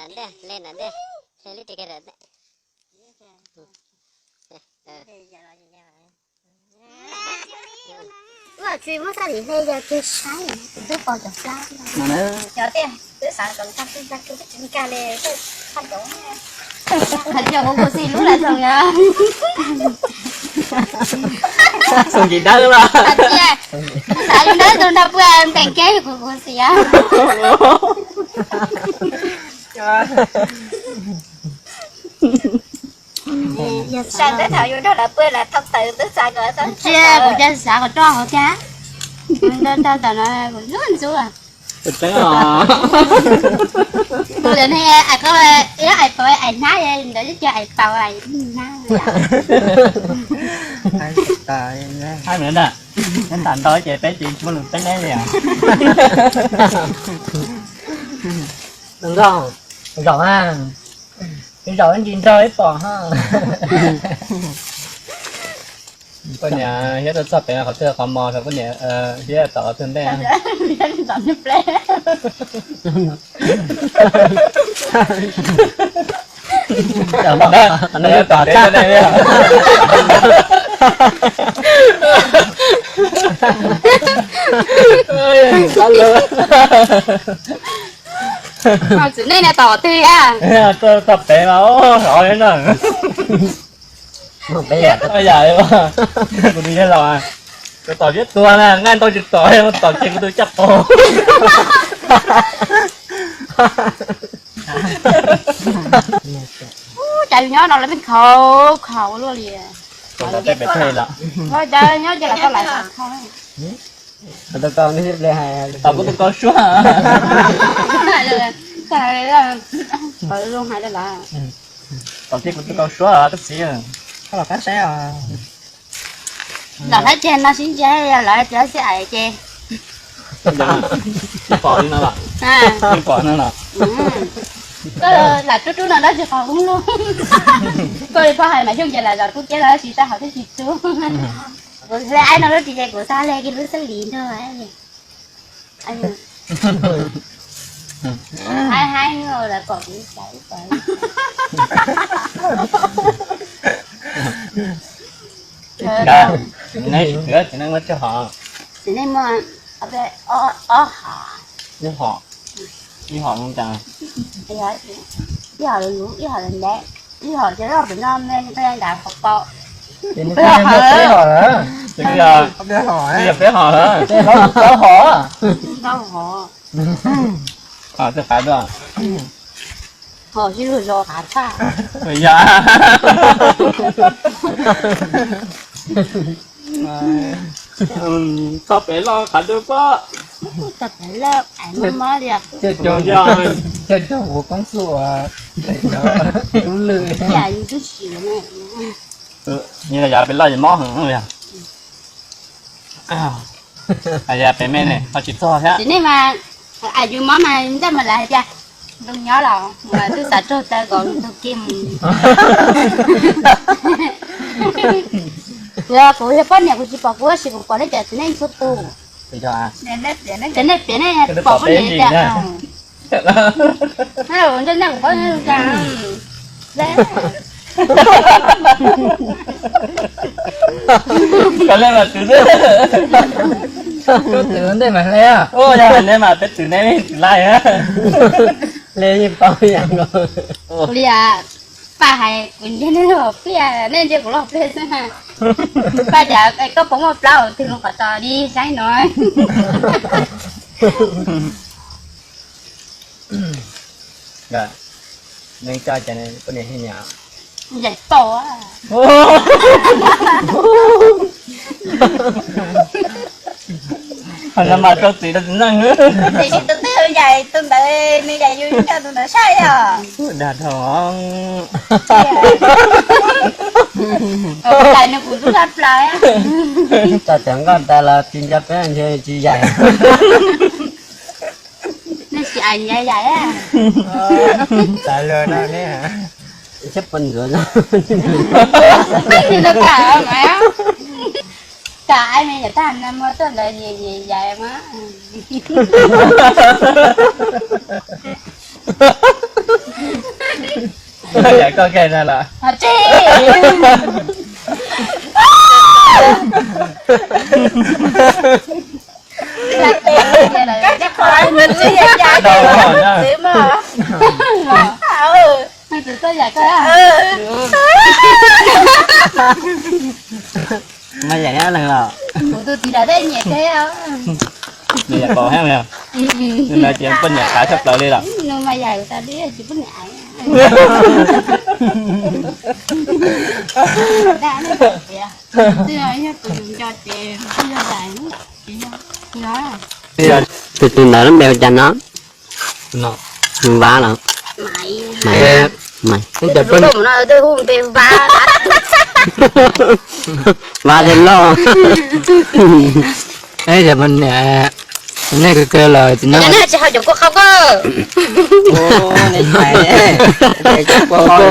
Hle, hle na, hle, hle li ris ke. Ua tsis muab xab lim hle yog kiag saib, twb pom cov plab. Cov tiag, twb xav kom tag twb tag twb tsis nkag li, twb tag cov. Hais tias kuv kuv xis lub lawm tsoom yog. Xoo ntsis dawb los. Hais tias xav li dawb tus nrog pw npeem kev kuv kuv xis. Sab teb thaum yus nrog lawv pw lawv thau tawm twb xav kom, ntsia kuv cia xav kom roj hauv thiab. Rau tawm no kuv ntxub ntxub. Tus ntawd ais paus ais hnab, ntawd ib co ais paus ais hnab. Hais ntawd na, neb tas nto ces peb tsis muaj lus teb neb li. Zoo nkauj, zaum a, zaum ib ntsis nrog ib pom ha. Poj niam thiab tuaj txog pem qhov twg qhov mos rau poj niam thiab tom qhov twg ntej. Txiv neej na tom twg a? Tom pem mas hov na. Yam kuv tus yawg laus, tom thiab tuag na, nqaij ntau tsis tom, tom kiag kuv tus caj pos. Cas yus nyob no lawv pheej khaus khaus luaj li. Cas nyob ces lawv tau lais khaus. Tom kuv tus kau suab. Tom kiag kuv tus kau suab koj txiv. Los qab saib os. Los qab tiag no sib ntsia yog lawv tias xib ais ces. Pom li no los? Pom no los? Koj lam rub rub no dab tsi qhov hub lub. Koj li pog hais mas xyoo ces lam zom kub tiab los tsis tau hauv thiab tsis tub. Kuv hle aib no lub ris ces kuv xav hle kiag lub xab lim nrog. Haib haib lawv pom kuv xav ib pom. Txiv neej muaj ob hom, ib hom zoo cas, ib hom luv luv, ib hom ntev, ib hom ces loj pem no me peb nram qhov pom. Peb hom lawm, peb hom lawm, plaub hom. Ntau hom. Twb qab dua. Hom sib lug zos qav tshaj. Yog. Txog pem loj qav dua pob. Txog pem loj qav mob mob li. Coj cov ua koob xub ua tub lwj. Yog pem loj mob heev li. Yog pem me ne ho tsis txog thiab. Txiv neej mas, yus mob mas ntsaj mas lawv hais tias, zoo nyob los twb xav raug taw kom tug kiag mus. Kuv yog poj niam kuv tsis pom kuv ua si kuv pom nej cov txiv neej txhua tus. Cov nej piav nej pom poj niam tias, nej nej kuv poj niam cas. Koj hle mas twv xwb. Koj twv ntej mas hle. Ua yog hle mas peb twv neb twv laij. Hle yeej paub ib yam nkaus. Kuv li, Paj hais kuv ntsia nej los pliaj, nej ntsia kuv los pliaj xwb. Paj tias koj puas muaj plaub twg lub qhov tos li saib no. Neeg coj ces poj niam hij nyiam. Ncaim tau. Ho no mas rau txiv rau txiv ntxawg. Tiam sis tus twg ncaim tus ntawd, nws ncaim yus coj tus ntawd saib yom. Dag dhau. Ncaim nws kuv lub laj plaws. Txog cov nkoj tas los tsis nco peb ntshe tsis yaim. Nej tsis ais yaim yaim. Xav lawm no ne. Thiab poj ntxuav no. Kam ai me yam tag na muaj tuaj ntawd yaim yaim mas. Yam koj keg na los? Mas yam nyab leeg los? Kuv tus txiv lawv tej nyiam thiab. Nws yam kaus heev li. Nws no ces poj niam qhav tshaj plaws li lawm. Tus tus ntawd lub npe ua cas no? Vab los? Mas, Vab thiab loj. Nej kawg kawg los tsis nyob. Tsis hau cov kua qau ko. Kua qau,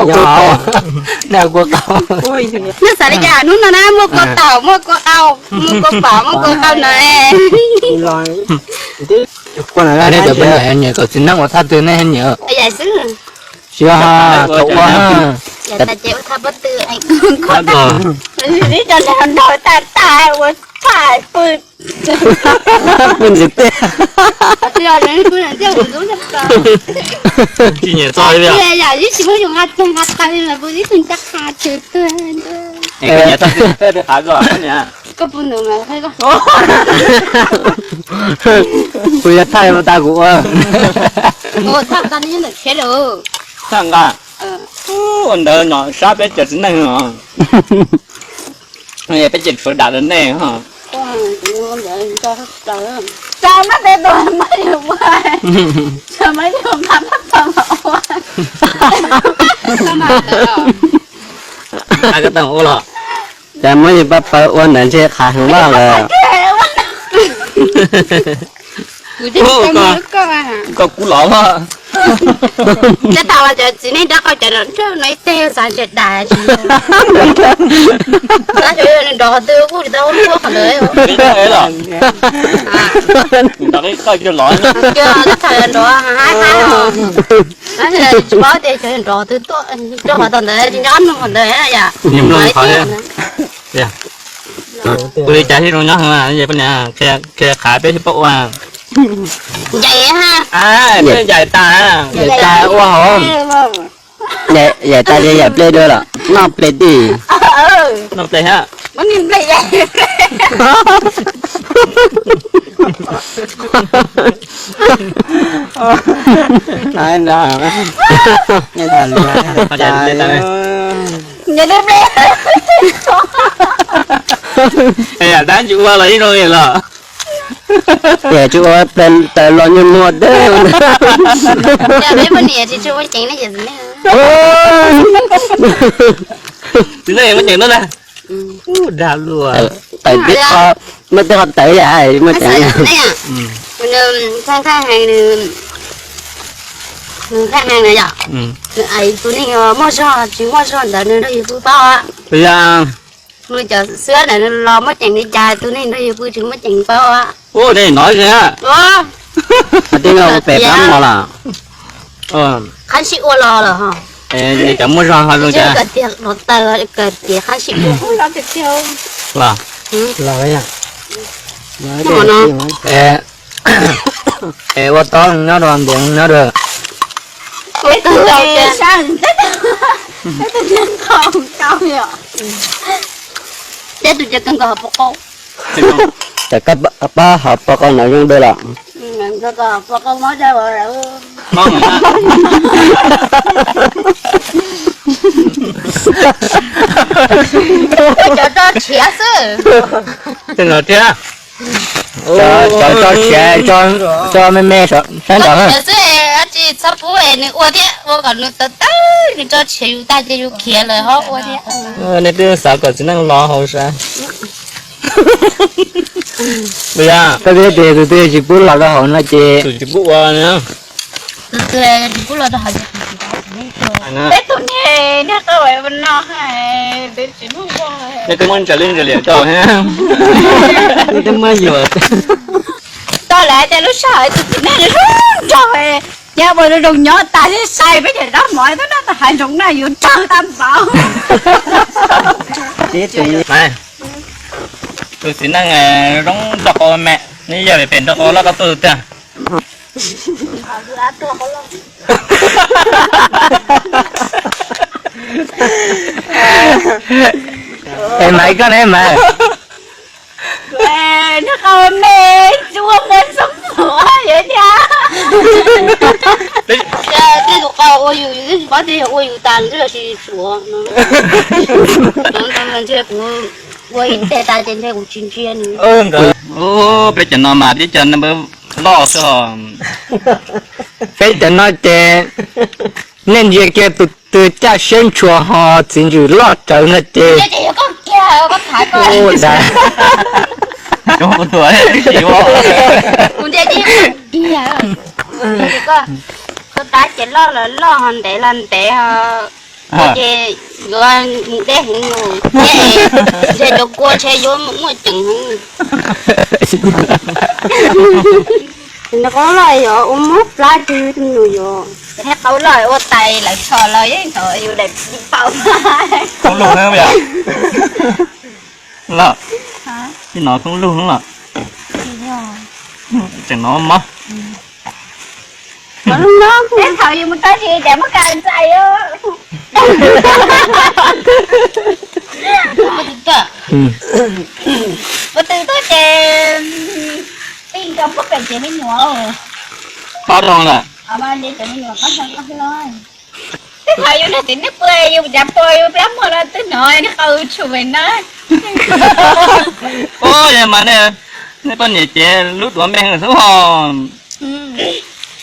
kua qau. Nej hau kua qau. Nej xav li cas hnub no na, muaj kua taum, muaj kua qau, muaj kua pom, muaj kua qau na. Nej cov poj niam nyiam kom txiv neej ua thaj twg nej nyiam? Tsis thaum ua. Ua ntawd tag tag ua thaij pw. Pw ntxiv tej. Tsis nyiam txog li. Yam ib tsis muab yus nqa tag nqa tag li los pw ib tug ncaj qha tshwm tuag. Nyiam txog tej qhav ko niam. Koj pw ntawd mas. Kuv yog thaij mas tas kuv ua. Ua thaij nqa li nyob ntawm tsheb lawm. Thaij nqa. Ua ntawd no sab peb cov txiv neej os. Peb ces tshuav dam rau nej ho. Cas muab yus pab pawg ua ntawd ntshe qhav heev loj lawm. Koj kub los. Cov tau cov txiv neej rov qau cov no ib teg xav ntshe dam tsis. Tab sis nrov qhov twg kuj tsis tau ua qhov ntawd. Nrov qhov twg tuaj rau qhov tau ntawd tsis nco qhov ntawd yom. Kuv li cas thiaj zoo nyob heev, qhia qhia qhav peb thiaj paub ua. Ncaim ha. Peb ncaim tas, ncaim tas ua hauv. Yaim tas ces yaim ple dua lawm, noj ple tij. Noj ple thiab. Yam dab tsis ua los ib zoo li los. Yam tsis ua ple taws los nyuag muag deb. Txiv neej muaj ceem na. Dag luaj. Tawm tib qho, muaj tib qho tawv yam muaj ceem. Nws qhab heev, nws qhab heev na yom. Nws ais tus neeg muaj zog tsis muaj zog ntawd nws nrog yus pw paub. Yog nws cov xwb ntawd nws los muaj ceem li cas, tus neeg nrog yus pw tsis muaj ceem paub. Ua nej nov ze. Tij no pem plab mos lawm. Qhab sib ua los lawm ho. Cov muaj zog ho zoo cas. Kawg tias los taw kawg tias qhab sib ua. Los. Es ua tob nyob rau ntev nyob rau. Ces koj pab hov pov qau no zoo dua los? Cov tso tshiav xwb. Cov tso tshiav, tso me me sab nraud. Tsis txhob pub nws ua thiab, ua kom nws tawv tawv, nws tso tshiav yus tag ces yus khiav lawm ho ua thiab. Nej twb xav kom txiv neej los hauv sab. Koj twb tias tus twg tsis pub los rau hauv no ces tus tsis pub ua. Tus twg tsis pub los rau hauv ces tus tsis pub. Peb tus niag niag qau no hais, twb tsis muaj zog. Nej twb muab ntsaws li ntsaws liam rau thiab. Twb muab yuam. Tau lawm, Hais tias lub sij hawm tus txiv neej zoo nraug, yog ua zoo nyob tas thiaj sai peb cov zaub mov, tab sis hais zoo na yuav tsawg tag npaum. Tus txiv neej zoo nraug qau me, neb yog pem nraug qau loj koj tuaj tiag. Es Maiv koj ne Maiv? Neb qau me, tsis ua muag xoob xov yuav tiag. Tej tus qau ua yus, yus twb tsis paub tias yog ua yus tas nws twb los sis suav no. Cov ntawd ntshe kuv ua ib teg tas ces ntshe kuv tsis ntsia nws. Peb cov no mas peb cov loj xwb os. Peb cov no ces nej ntsia kiag tus twg caj siab ntshua ho txiv ntsws loj rawv no ces. Ua da. Kuv tuaj twb tsis ua. Kuv ntsia ces kiag. Koj tab ces loj los loj, ho ntev los ntev, ho ces yuav mus deb heev, ntshe cov kua ntshe yuav muaj ceem heev. Nws qau loj yog ua mob plab twg nws yuav. Thiab qau loj ua tais lawv tshos los yeej tau yus daim paum. Khoob lug na. Los, ib no khoob lug los. Tseem no mob. Peb thaum yus mus tau tsis cas muab kas ntxais. Ua twg tuaj ces pib nkaus puag pem tsev me nyuam. Qab zoo lawm. Twb thaum yus nrog txiv neej pw yus cas pom yus plab muag no twb hnov neb qau tshum na. Ua yog mas nej, nej poj niam ces lub duav me xwb os.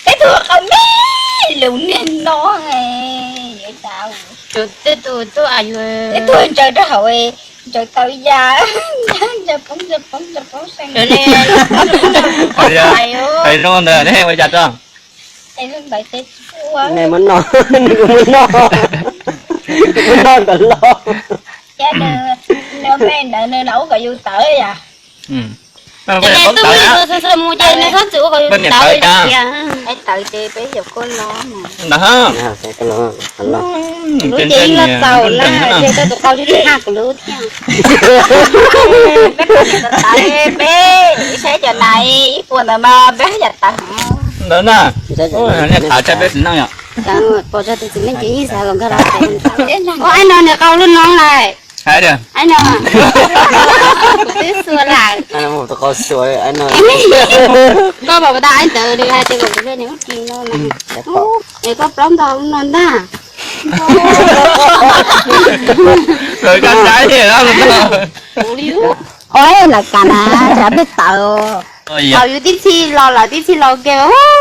Peb tug qau me lus niag no. Tej tug tuaj, tej tug ntsaws rau hauv, ntsaws tau ya, ntsaws poob, ntsaws poob, ntsaws poob seej. Hais zoo ntawd nej ua cas tso? Nws muab noj, nws muab noj, muab noj kom loj. Nws me ntawd nws los ua kom yus tawv yom. Ces nws twb mus yus xwb xwb mus ces nws txhob txwm ua kom yus tawv li cas. Tawv ces peb yuav kua los mas. Lub ces yeej los txaus na, ces koj tus qau tsis haj kuv lub thiab. Peb saib cov nas ib puas ntawd mas peb yam tawv heev. Ntawd na, nej thav tsa peb txiv neej yom. Pom txog tus txiv neej ces yeej xav kom nkag los. Ua, aib no nws qau lub no lawm. Aib no, kuv twb xua lawm. Koj pom puas tau aib ntawd hais tias kom kuv hle nws ub ris no na. Es koj plaub ntau lub no ntag. Ua, lawv kam na, tsam peb tawv. Thaum yus tib txhij los lawm tib txhij los ke,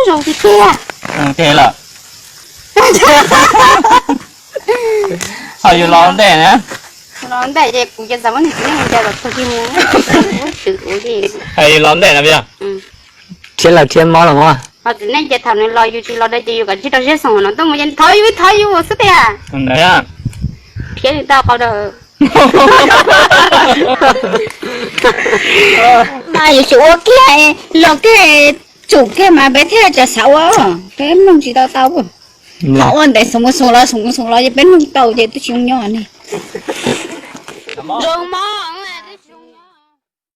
zoo tiag tiag. Ho yus los ntej na. Los ntej ces kuv cia xav muab nws txiv neej cia los txog tsis mus. Hais yus los ntej na yog. Rhiab lawm rhiab mob los as. Ho txiv neej ces thaum nws los yus tsis los dawm ces yus kom tsis rau siab xoo no tuaj mus ces thov yus thov yus xwb tiag. Rhiab nws tau qau rau. Mas yuav tsum ua kiag, los kiag, tsum kiag mas peb thiaj tsa xav ua, peb mloog tsis tau tau. Qhov ua ntev xoo mus xoo los xoo mus xoo los ces peb mloog tau ces twb tsis nyob ne. Zoo mog.